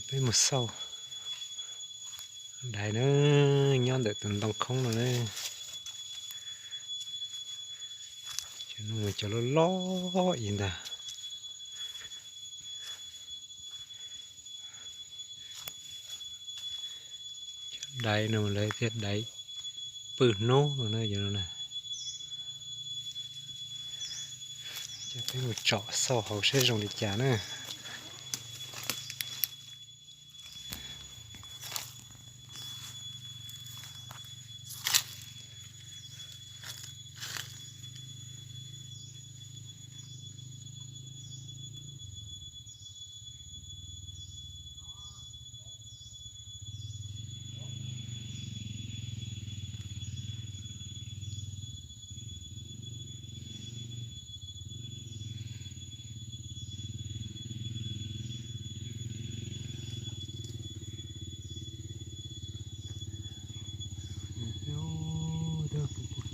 Peb mus xauj daiv na, nyob ntawm tus ntoo khoob no na. Cov no cov loj loj ib ntag. Cov daiv no lawv tias daiv pw hnub no na, cov no na. Ces peb mus tsom xauj hauv seb zoo li cas na.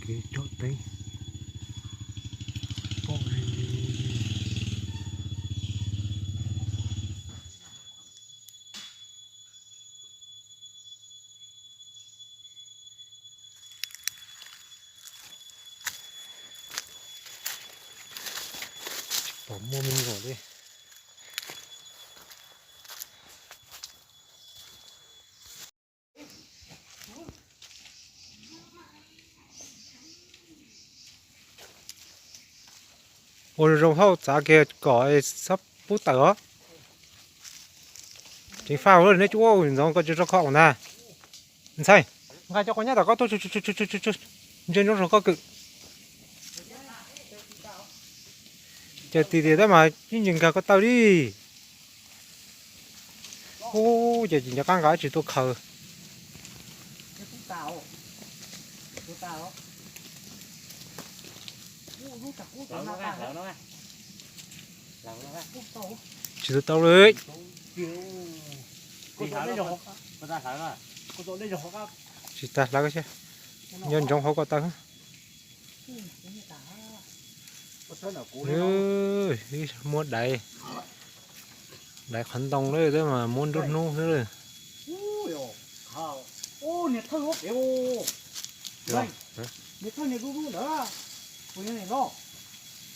Kev tsom teeb pom li. Tsis pom muaj me nyuam li. Ua zoo hauj txav kiag kom txhob pub tawm os. Tseem faj hauv neb cua ntxoov koj tsis tso kho ntag. Ntxhais, nqa cov quav nyab tom koj tuaj, ntsia ntsoov zog koj kwm. Ces tias tias tab mas ib ntsis nkag koj taw li. Ub, ces tsis nco qab nqa tsis tuaj khaws. Tsis tuaj tau li. Tsis tas hlawv, nco ntsoov hauv ko taw. Muab daiv, daiv qhov ntoo lawm tab mas muab nruab hnub xwb lawm.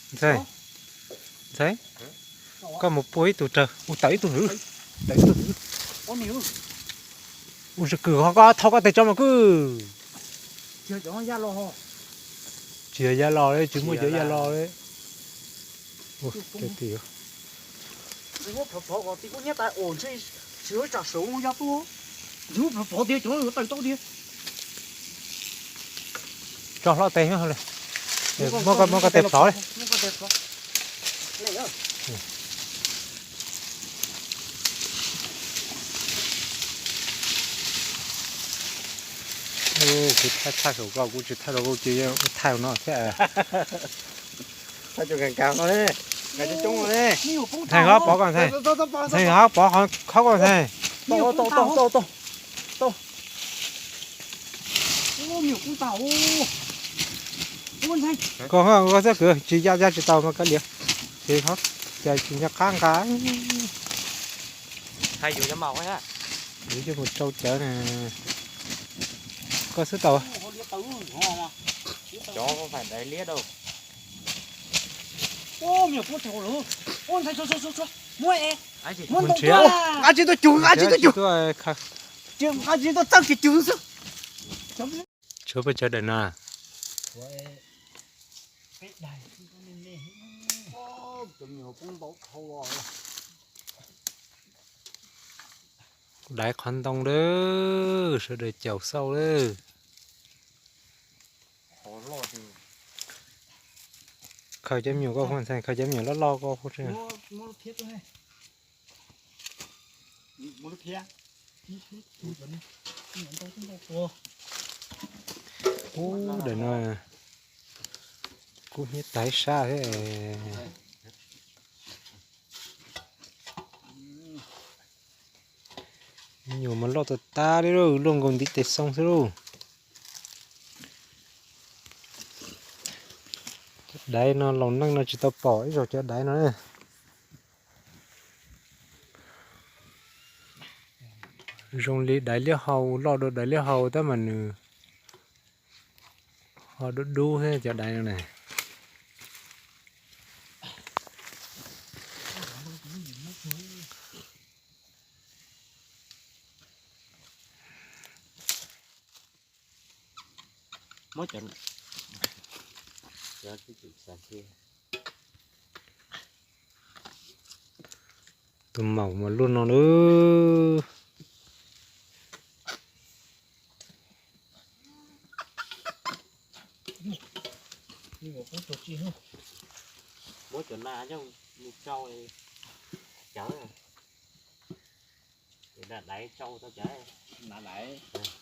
Ntxhais, ntxhais, koj mus puag ib tug rawg, ua tawm ib tug hwv, tawm ib tug hwv. Ua kwm ho koj thau koj tes tso mas kwm. Tsis yog ya los li, tsis muaj cov ya los li. Tso hlo tes, muab koj tes plhov li. Kuv thaij saum koj, kuv tsis thaij rau koj, kuv thaij no thiab. Ntxhais, ho pov koj ntxhais, ntxhais, ho pov qhov khaub koj ntxhais. Koj, koj txhob kwv, tsis ya ya tsis tau mas kav liam. Ces ho, ces tsis nco qab nqa. Yus coj mus rau cawv na. Koj xwb tau. Cov không phải đáy liếc đâu. Nqa tsis tuaj cug, nqa tsis tuaj cug. Nqa tsis tuaj txawj kiag cug xwb. Tshuav pes tsawg daim no? Daiv qhov ntoo lawm, sawv daws caum xauj lawm. Khaws cov me nyuam koj, khaws cov me nyuam loj loj koj. Ub, daim no kub hnyiab tag sab thiab. Me nyuam mas loj tas tas li lauj, luaj nkaus ntiv tes xoo xwb lauj. Cov daiv no laus neej no tsis tau pom ib zaug cov daiv no. Zoo li daiv liab hau, loj dua daiv liab hau tab mas nws ho dub dub thiab cov daiv no na. Tus maum mas luaj no lawm. Muab cov na coj mus tsau cawv, na daiv tsau tau cawv, na daiv.